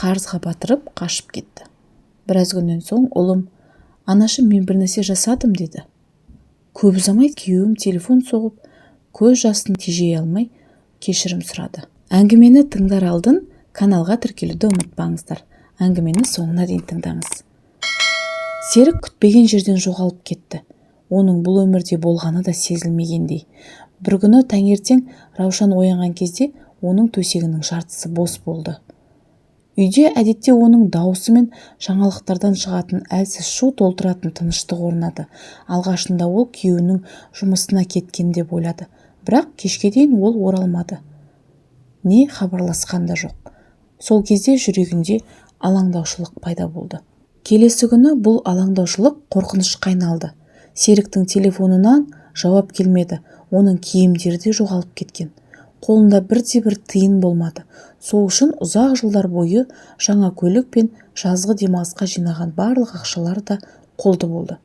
Қарызға батырып, қашып кетті. Біраз күннен соң ұлым: «Анашым, мен бір нәрсе жасадым», – деді. Көп ұзамай күйеуім телефон соғып, көз жасын тежей алмай, кешірім сұрады. Әңгімені тыңдар алдын каналға тіркелуді ұмытпаңыздар. Әңгімені соңына дейін тыңдаңыз. Серік күтпеген жерден жоғалып кетті. Оның бұл өмірде болғаны да сезілмегендей. Бір күні таңертең Раушан оянған кезде оның төсегінің жартысы бос болды. Үйде әдетте оның дауысы мен жаңалықтардан шығатын әлсіз шу толтыратын тыныштық орнады. Алғашында ол күйеуінің жұмысына кеткен деп ойлады, бірақ кешке дейін ол оралмады, не хабарласқан да жоқ. Сол кезде жүрегінде алаңдаушылық пайда болды. Келесі күні бұл алаңдаушылық қорқынышқа айналды. Серіктің телефонынан жауап келмеді, оның киімдері де жоғалып кеткен. Қолында бірде-бір тиын болмады. Сол үшін ұзақ жылдар бойы жаңа көлік пен жазғы демалысқа жинаған барлық ақшалары да қолды болды.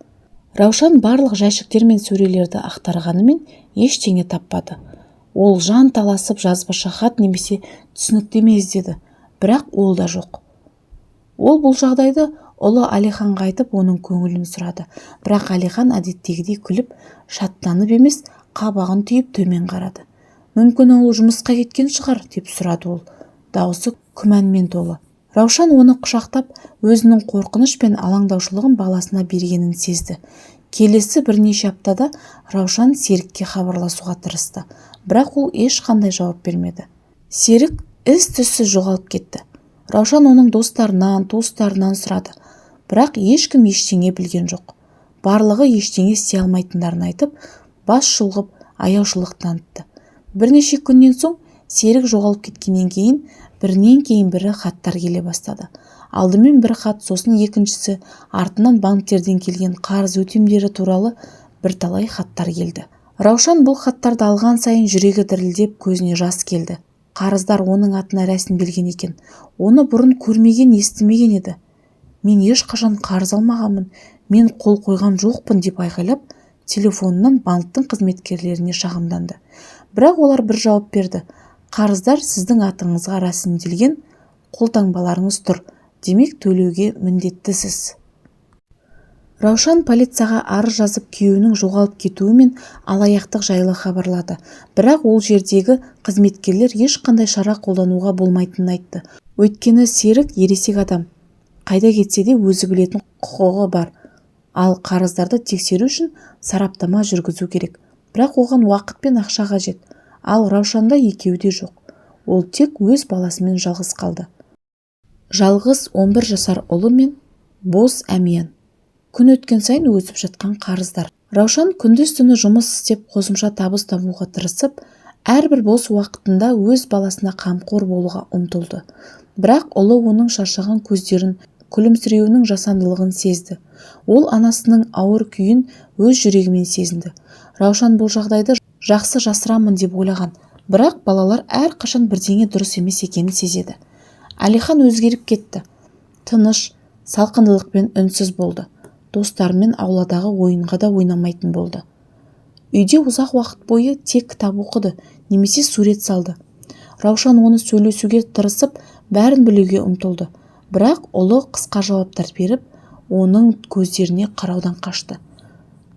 Раушан барлық жәшіктер мен сөрелерді ақтарғанымен, ештеңе таппады. Ол жан таласып жазбаша хат немесе түсініктеме іздеді, бірақ ол да жоқ. Ол бұл жағдайды ұлы Әлиханға айтып, оның көңілін сұрады. Бірақ Әлихан әдеттегідей күліп, шаттанып емес, қабағын түйіп төмен қарады. «Мүмкін, ол жұмысқа кеткен шығар?» – деп сұрады ол, дауысы күмәнмен толы. Раушан оны құшақтап, өзінің қорқыныш пен алаңдаушылығын баласына бергенін сезді. Келесі бірнеше аптада Раушан Серікке хабарласуға тырысты, бірақ ол ешқандай жауап бермеді. Серік із-түзсіз жоғалып кетті. Раушан оның достарынан, туыстарынан сұрады, бірақ ешкім ештеңе білген жоқ. Барлығы ештеңе істей алмайтындарын айтып, бас шұлғып, аяушылық танытты. Бірнеше күннен соң, Серік жоғалып кеткеннен кейін, бірінен кейін бірі хаттар келе бастады. Алдымен бір хат, сосын екіншісі, артынан банктерден келген қарыз өтемдері туралы бірталай хаттар келді. Раушан бұл хаттарды алған сайын жүрегі дірілдеп, көзіне жас келді. Қарыздар оның атына рәсімделген екен. Оны бұрын көрмеген, естімеген еді. «Мен ешқашан қарыз алмағанмын, мен қол қойған жоқпын», – деп айқайлап, телефонынан банктің қызметкерлеріне шағымданды. Бірақ олар бір жауап берді: «Қарыздар сіздің атыңызға рәсімделген, қолтаңбаларыңыз тұр, демек, төлеуге міндеттісіз». Раушан полицияға арыз жазып, күйеуінің жоғалып кетуі мен алаяқтық жайлы хабарлады. Бірақ ол жердегі қызметкерлер ешқандай шара қолдануға болмайтынын айтты, өйткені Серік ересек адам, қайда кетсе де өзі білетін құқығы бар. Ал қарыздарды тексеру үшін сараптама жүргізу керек, бірақ оған уақыт пен ақша қажет. Ал Раушанда екеуі де жоқ. Ол тек өз баласымен жалғыз қалды, жалғыз 11 жасар ұлы мен бос әмиян, күн өткен сайын өсіп жатқан қарыздар. Раушан күндіз-түні жұмыс істеп, қосымша табыс табуға тырысып, әрбір бос уақытында өз баласына қамқор болуға ұмтылды. Бірақ ұлы оның шаршаған көздерін, күлімсіреуінің жасандылығын сезді. Ол анасының ауыр күйін өз жүрегімен сезінді. Раушан бұл жағдайды жақсы жасырамын деп ойлаған, бірақ балалар әрқашан бірдеңе дұрыс емес екенін сезеді. Әлихан өзгеріп кетті. Тыныш, салқындылықпен үнсіз болды. Достарымен ауладағы ойынға да ойнамайтын болды. Үйде ұзақ уақыт бойы тек кітап оқыды немесе сурет салды. Раушан оны сөйлесуге тырысып, бәрін білуге ұмтылды, бірақ ұлы қысқа жауаптар беріп, оның көздеріне қараудан қашты.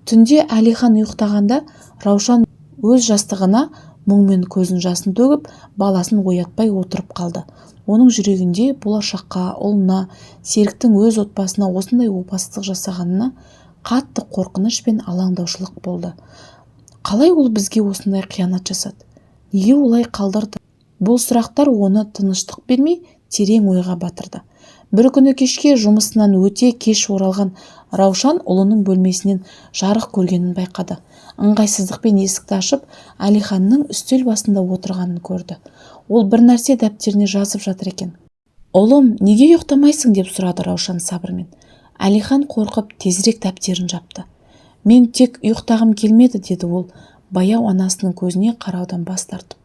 Түнде Әлихан ұйықтағанда Раушан өз жастығына мұңмен көзін жасын төгіп, баласын оятпай отырып қалды. Оның жүрегінде болашаққа, ұлына, Серіктің өз отбасына осындай опасыздық жасағанына қатты қорқыныш пен алаңдаушылық болды. Қалай ол бізге осындай қиянат жасады? Неге олай қалдырды? Бұл сұрақтар оны тыныштық бермей, терең ойға батырды. Бір күні кешке жұмысынан өте кеш оралған Раушан ұлының бөлмесінен жарық көргенін байқады. Ыңғайсыздықпен есікті ашып, Әлиханның үстел басында отырғанын көрді. Ол бір нәрсе дәптеріне жазып жатыр екен. «Ұлым, неге ұйықтамайсың?» – деп сұрады Раушан сабырмен. Әлихан қорқып, тезірек дәптерін жапты. «Мен тек ұйықтағым келмеді», – деді ол баяу, анасының көзіне қараудан бас тартып.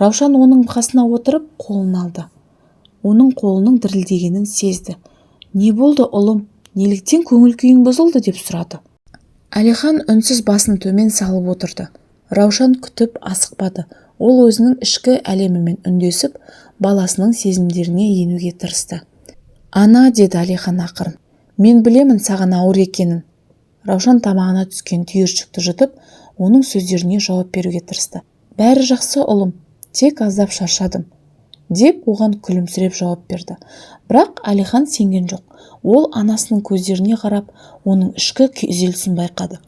Раушан оның қасына отырып, қолын алды. Оның қолының дірілдегенін сезді. «Не болды, ұлым? Неліктен көңіл күйің бұзылды?» – деп сұрады. Әлихан үнсіз басын төмен салып отырды. Раушан күтіп, асықпады. Ол өзінің ішкі әлемімен үндесіп, баласының сезімдеріне енуге тырысты. «Ана», – деді Әлихан ақырын, – мен білемін саған ауыр екенін». Раушан тамағына түскен түйіршікті жұтып, оның сөздеріне жауап беруге тырысты. «Бәрі жақсы, ұлым, тек аздап шаршадым», – деп оған күлімсіреп жауап берді. Бірақ Әлихан сенген жоқ. Ол анасының көздеріне қарап, оның ішкі күйзелісін байқады.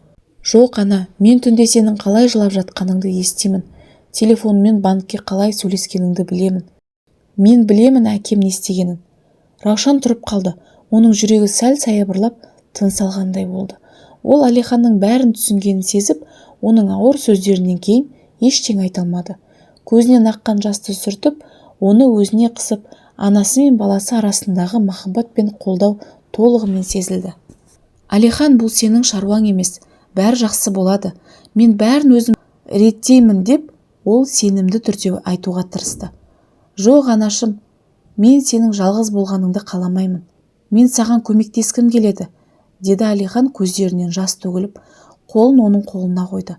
«Жоқ, ана, мен түнде сенің қалай жылап жатқаныңды естимін. Телефонмен банкке қалай сөйлескеніңді білемін. Мен білемін әкем не істегенін». Раушан тұрып қалды. Оның жүрегі сәл саябырлап, тыныс алғандай болды. Ол Әлиханның бәрін түсінгенін сезіп, оның ауыр сөздерінен кейін ештеңе айта алмады. Көзінен аққан жасты сүртіп, оны өзіне қысып, анасы мен баласы арасындағы махаббат пен қолдау толығымен сезілді. «Әлихан, бұл сенің шаруаң емес. Бәрі жақсы болады. Мен бәрін өзім реттеймін», – деп ол сенімді түрде айтуға тырысты. «Жоқ, анашым, мен сенің жалғыз болғаныңды қаламаймын. Мен саған көмектескім келеді», – деді Әлихан көздерінен жас төгіліп, қолын оның қолына қойды.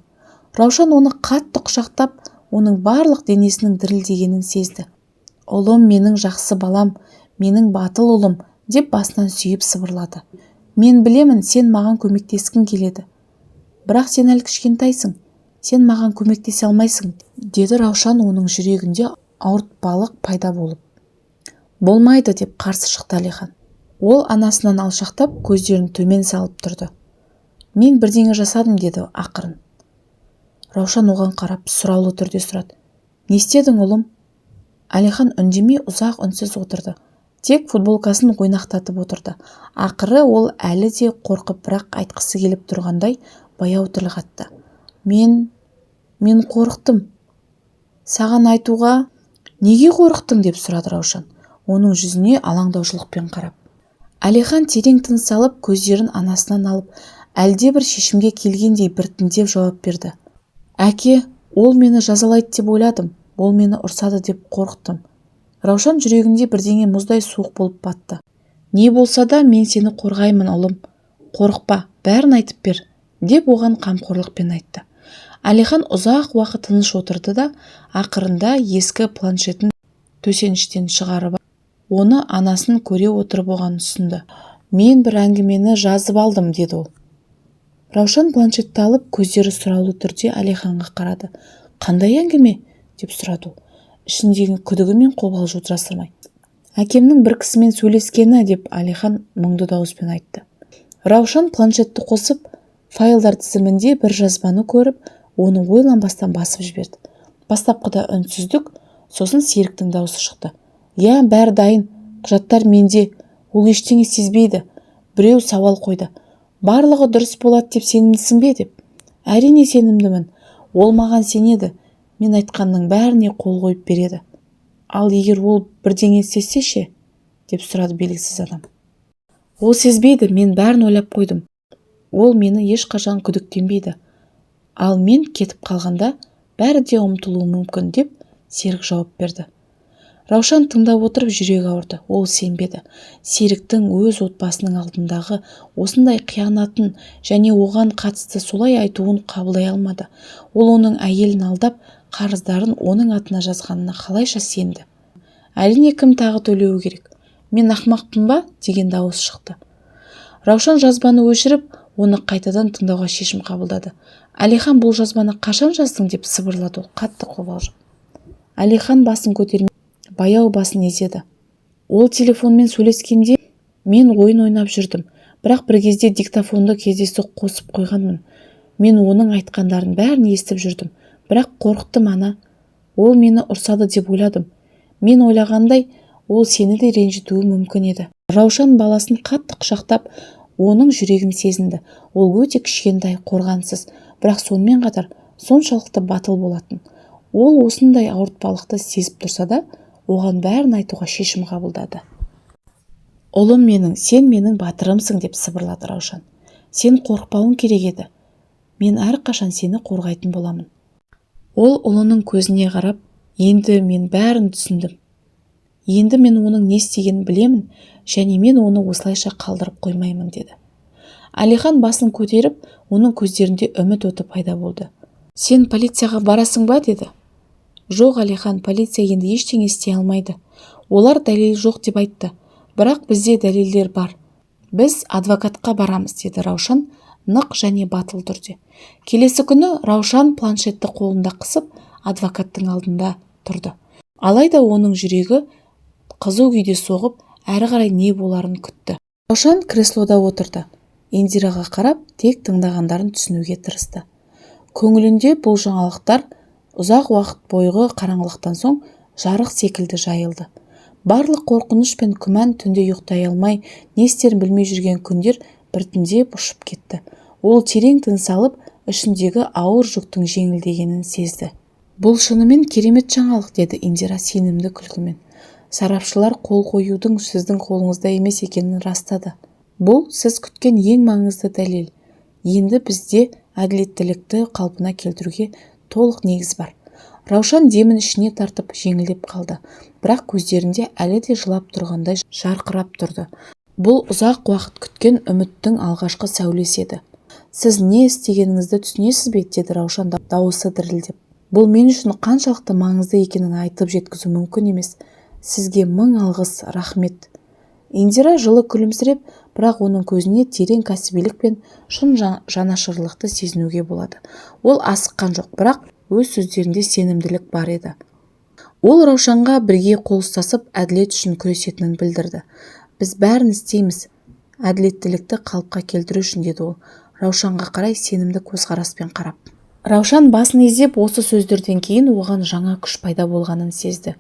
Раушан оны қатты құшақтап, оның барлық денесінің дірілдегенін сезді. «Ұлым, менің жақсы балам, менің батыл ұлым», – деп басынан сүйіп сыбырлады. «Мен білемін, сен маған көмектескің келеді. Бірақ сен әлі кішкентайсың. Сен маған көмектесе алмайсың», – деді Раушан, оның жүрегінде ауыртпалық пайда болып. «Болмайды», – деп қарсы шықты Әлихан. Ол анасынан алшақтап, көздерін төмен салып тұрды. «Мен бірдеңе жасадым», – деді ақырын. Раушан оған қарап, сұраулы түрде сұрады: «Не істедің, ұлым?» Әлихан үндемей ұзақ үнсіз отырды. Тек футболкасын ойнақтатып отырды. Ақыры ол әлі де қорқып, бірақ айтқысы келіп тұрғандай баяу тіл қатты: Мен қорықтым саған айтуға». «Неге қорықтың?» – деп сұрады Раушан, оның жүзіне алаңдаушылықпен қарап. Әлихан терең тыныс алып, көздерін анасынан алып, әлдебір шешімге келгендей біртіндеп жауап берді: «Әке, ол мені жазалайды деп ойладым. Ол мені ұрсады деп қорықтым». Раушан жүрегінде бірдеңе мұздай суық болып батты. «Не болса да, мен сені қорғаймын, ұлым. Қорықпа, бәрін айтып бер», – деп оған қамқорлықпен айтты. Әлихан ұзақ уақыт тыныш отырды да, ақырында ескі планшетін төсеніштен шығарып, оны анасын көре отырып оған ұсынды. «Мен бір әңгімені жазып алдым», – деді ол. Раушан планшетті алып, көздері сұраулы түрде Әлиханға қарады. «Қандай әңгіме?» – деп сұрады ол, ішіндегі күдігі мен қобалжуды жасырмай. «Әкемнің бір кісімен сөйлескені», – деп Әлихан мұңды дауыспен айтты. Раушан планшетті қосып, файлдар тізімінде бір жазбаны көріп, оны ойланбастан басып жіберді. Бастапқыда үнсіздік, сосын Серіктің даусы шықты: «Иә, бәрі дайын, құжаттар менде, ол ештеңе сезбейді». Біреу сауал қойды: «Барлығы дұрыс болады деп сенімдісің бе?» – деп. «Әрине, сенімдімін. Ол маған сенеді, мен айтқанның бәріне қол қойып береді». «Ал егер ол бірдеңе сезсе ше?» – деп сұрады белгісіз адам. «Ол сезбейді, мен бәрін ойлап қойдым. Ол мені ешқашан күдіктенбейді. Ал мен кетіп қалғанда, бәрі де ұмытылуы мүмкін», – деп Серік жауап берді. Раушан тыңдап отырып, жүрегі ауырды. Ол сенбеді. Серіктің өз отбасының алдындағы осындай қиянатын және оған қатысты солай айтуын қабылдай алмады. Ол оның әйелін алдап, қарыздарын оның атына жазғанына қалайша сенді? «Әрине, кім тағы төлеуі керек? Мен ақымақпын ба?» – деген дауыс шықты. Раушан жазбаны өшіріп, оны қайтадан тыңдауға шешім қабылдады. «Әлихан, бұл жазбаны қашан жаздың?» – деп сыбырлады ол қатты қобалжып. Әлихан басын көтермей, баяу басын изеді. «Ол телефонмен сөйлескенде, мен ойын ойнап жүрдім. Бірақ бір кезде диктофонды кездейсоқ қосып қойғанмын. Мен оның айтқандарын бәрін естіп жүрдім. Бірақ қорықтым, ана. Ол мені ұрсады деп ойладым. Мен ойлағандай, ол сені де ренжітуі мүмкін еді». Раушан баласын қатты құшақтап, оның жүрегін сезінді. Ол өте кішкентай, қорғансыз, бірақ сонымен қатар соншалықты батыл болатын. Ол осындай ауыртпалықты сезіп тұрса да, оған бәрін айтуға шешім қабылдады. «Ұлым менің, сен менің батырымсың», – деп сыбырлады Раушан. «Сен қорықпауың керек еді. Мен әрқашан сені қорғайтын боламын». Ол ұлының көзіне қарап: «Енді мен бәрін түсіндім. Енді мен оның не істегенін білемін және мен оны осылайша қалдырып қоймаймын», – деді. Әлихан басын көтеріп, оның көздерінде үміт оты пайда болды. «Сен полицияға барасың ба?» – деді. Жоқ, Әлихан, полиция енді ештеңе істей алмайды. Олар дәлел жоқ деп айтты. Бірақ бізде дәлелдер бар. Біз адвокатқа барамыз, деді Раушан нық және батыл түрде. Келесі күні Раушан планшетті қолында қысып, адвокаттың алдында тұрды. Алайда оның жүрегі қызу күйде соғып, әрі қарай не боларын күтті. Раушан креслода отырды. Индираға қарап, тек тыңдағандарын түсінуге тырысты. Көңілінде бұл жаңалықтар ұзақ уақыт бойғы қараңғылықтан соң жарық секілді жайылды. Барлық қорқыныш пен күмән, түнде ұйықтай алмай, не істерін білмей жүрген күндер біртіндеп ұшып кетті. Ол терең тыныс алып, ішіндегі ауыр жүктің жеңілдегенін сезді. Бұл шынымен керемет жаңалық, деді Индира сенімді күлкімен. Сарапшылар қол қоюдың сіздің қолыңызда емес екенін растады. Бұл сіз күткен ең маңызды дәлел. Енді бізде әділеттілікті қалпына келтіруге толық негіз бар. Раушан демін ішіне тартып, жеңілдеп қалды. Бірақ көздерінде әлі де жылап тұрғандай жарқырап тұрды. Бұл ұзақ уақыт күткен үміттің алғашқы сәулесі еді. Сіз не істегеніңізді түсінесіз бе? деді Раушан дауысы дірілдеп. Бұл мен үшін қаншалықты маңызды екенін айтып жеткізу мүмкін емес. Сізге мың алғыс, рахмет. Индира жылы күлімсіреп, бірақ оның көзіне терең кәсібилік пен шын жанашырлықты сезінуге болады. Ол асыққан жоқ, бірақ өз сөздерінде сенімділік бар еді. Ол Раушанға бірге қол ұстасып, әділет үшін күресетінін білдірді. Біз бәрін істейміз әділеттілікті қалыпқа келтіру үшін, деді ол Раушанға қарай сенімді көзқараспен қарап. Раушан басын изеп, осы сөздерден кейін оған жаңа күш пайда болғанын сезді.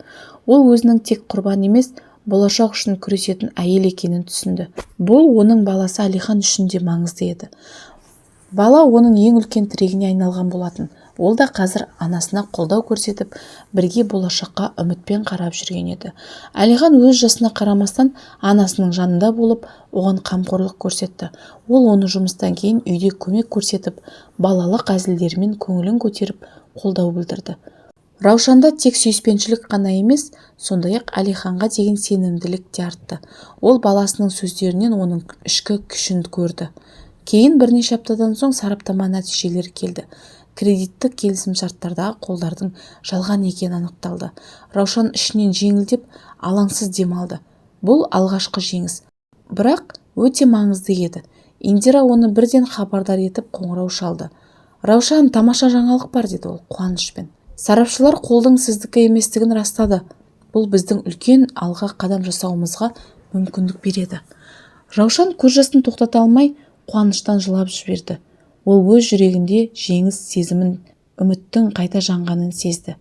Ол өзінің тек құрбан емес, болашақ үшін күресетін әйел екенін түсінді. Бұл оның баласы Әлихан үшін де маңызды еді. Бала оның ең үлкен тірегіне айналған болатын. Ол да қазір анасына қолдау көрсетіп, бірге болашаққа үмітпен қарап жүрген еді. Әлихан өз жасына қарамастан анасының жанында болып, оған қамқорлық көрсетті. Ол оны жұмыстан кейін үйде көмек көрсетіп, балалық әзілдерімен көңілін көтеріп, қолдау білдірді. Раушанда тек сүйіспеншілік қана емес, сондай-ақ Әлиханға деген сенімділік те артты. Ол баласының сөздерінен оның ішкі күшін көрді. Кейін бірнеше аптадан соң сараптама нәтижелері келді. Кредиттік келісімшарттардағы қолдардың жалған екені анықталды. Раушан ішінен жеңілдеп, алаңсыз дем алды. Бұл алғашқы жеңіс, бірақ өте маңызды еді. Индира оны бірден хабардар етіп қоңырау шалды. Раушан, тамаша жаңалық бар, деді ол қуанышпен. Сарапшылар қолдың сіздікі еместігін растады. Бұл біздің үлкен алға қадам жасауымызға мүмкіндік береді. Раушан көз жасын тоқтата алмай, қуаныштан жылап жіберді. Ол өз жүрегінде жеңіс сезімін, үміттің қайта жанғанын сезді.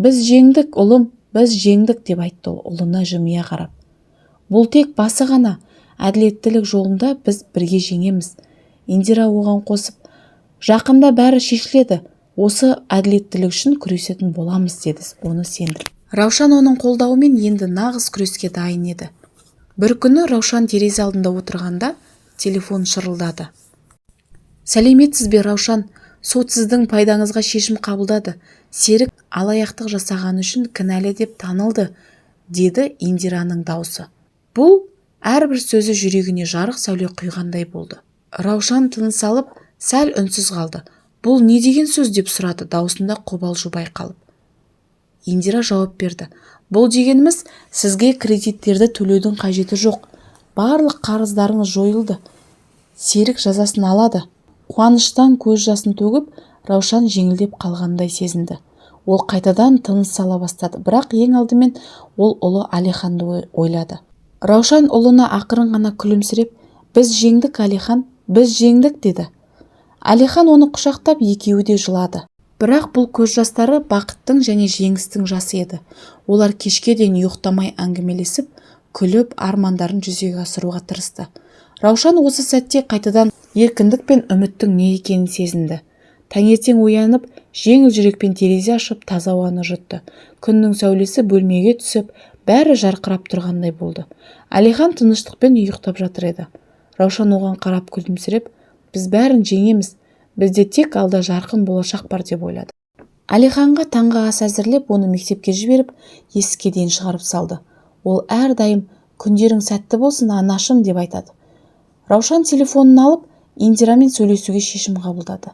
Біз жеңдік, ұлым, біз жеңдік, деп айтты ол ұлына жымия қарап. Бұл тек басы ғана. Әділеттілік жолында біз бірге жеңеміз. Индира оған қосып, жақында бәрі шешіледі. Осы әділеттілік үшін күресетін боламыз, деді оны сендіріп. Раушан оның қолдауымен енді нағыз күреске дайын еді. Бір күні Раушан терезе алдында отырғанда телефон шырылдады. Сәлеметсіз бе, Раушан? Сот сіздің пайдаңызға шешім қабылдады. Серік алаяқтық жасағаны үшін кінәлі деп танылды, деді Индираның даусы. Бұл әрбір сөзі жүрегіне жарық сәуле құйғандай болды. Раушан тыныс алып, сәл үнсіз қалды. Бұл не деген сөз, деп сұрады даусында қобалжу байқалып. Индира жауап берді. Бұл дегеніміз, сізге кредиттерді төлеудің қажеті жоқ. Барлық қарыздарыңыз жойылды. Серік жазасын алады. Қуаныштан көз жасын төгіп, Раушан жеңілдеп қалғандай сезінді. Ол қайтадан тыныс ала бастады, бірақ ең алдымен ол ұлы Әлиханды ойлады. Раушан ұлына ақырын ғана күлімсіреп, біз жеңдік, Әлихан, біз жеңдік, деді. Әлихан оны құшақтап, екеуі де жылады. Бірақ бұл көз жастары бақыттың және жеңістің жасы еді. Олар кешке дейін ұйықтамай әңгімелесіп, күліп, армандарын жүзеге асыруға тырысты. Раушан осы сәтте қайтадан еркіндік пен үміттің не екенін сезінді. Таңертең оянып, жеңіл жүрекпен терезе ашып, таза ауаны жұтты. Күннің сәулесі бөлмеге түсіп, бәрі жарқырап тұрғандай болды. Әлихан тыныштықпен ұйықтап жатыр еді. Раушан оған қарап күлімсіреп, біз бәрін жеңеміз, бізде тек алда жарқын болашақ бар деп ойлады. Әлиханға таңғы ас әзірлеп, оны мектепке жіберіп, есікке дейін шығарып салды. Ол әрдайым күндерің сәтті болсын, анашым, деп айтады. Раушан телефонын алып, Индирамен сөйлесуге шешім қабылдады.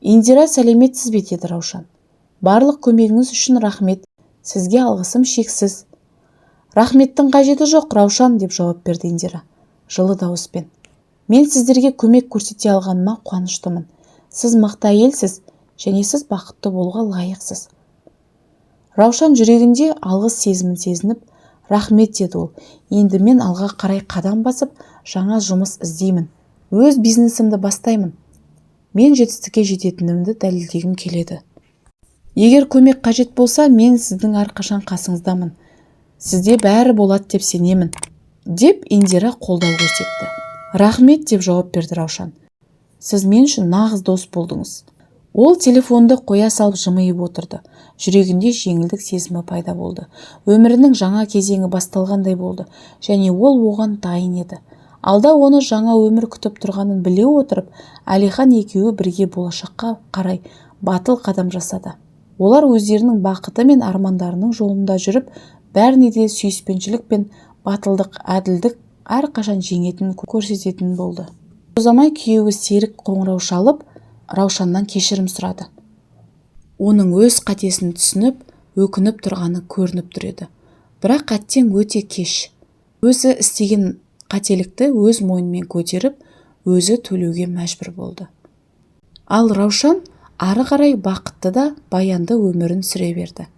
Индира, сәлеметсіз бе, деді Раушан. Барлық көмегіңіз үшін рахмет, сізге алғысым шексіз. Рахметтің қажеті жоқ, Раушан, деп жауап берді Индира жылы дауыспен. Мен сіздерге көмек көрсете алғаныма қуаныштымын. Сіз мықты әйелсіз және сіз бақытты болуға лайықсыз. Раушан жүрегінде алғыс сезімін сезініп, рахмет, деді ол. Енді мен алға қарай қадам басып, жаңа жұмыс іздеймін, өз бизнесімді бастаймын. Мен жетістікке жететінімді дәлелдегім келеді. Егер көмек қажет болса, мен сіздің әрқашан қасыңыздамын. Сізде бәрі болады деп сенемін, деп Индира қолдау көрсетті. Рахмет, деп жауап берді Раушан. Сіз мен үшін нағыз дос болдыңыз. Ол телефонды қоя салып, жымиып отырды. Жүрегінде жеңілдік сезімі пайда болды. Өмірінің жаңа кезеңі басталғандай болды және ол оған дайын еді. Алда оны жаңа өмір күтіп тұрғанын біле отырып, Әлихан екеуі бірге болашаққа қарай батыл қадам жасады. Олар өздерінің бақыты мен армандарының жолында жүріп, бәріне де сүйіспеншілік пен батылдық, әділдік әрқашан жеңетінін көрсететін болды. Ұзамай күйеуі Серік қоңырау шалып, Раушаннан кешірім сұрады. Оның өз қатесін түсініп, өкініп тұрғаны көрініп тұр еді. Бірақ әттең, өте кеш. Өзі істеген қателікті өз мойнымен көтеріп, өзі төлеуге мәжбүр болды. Ал Раушан ары қарай бақытты да баянды өмірін сүре берді.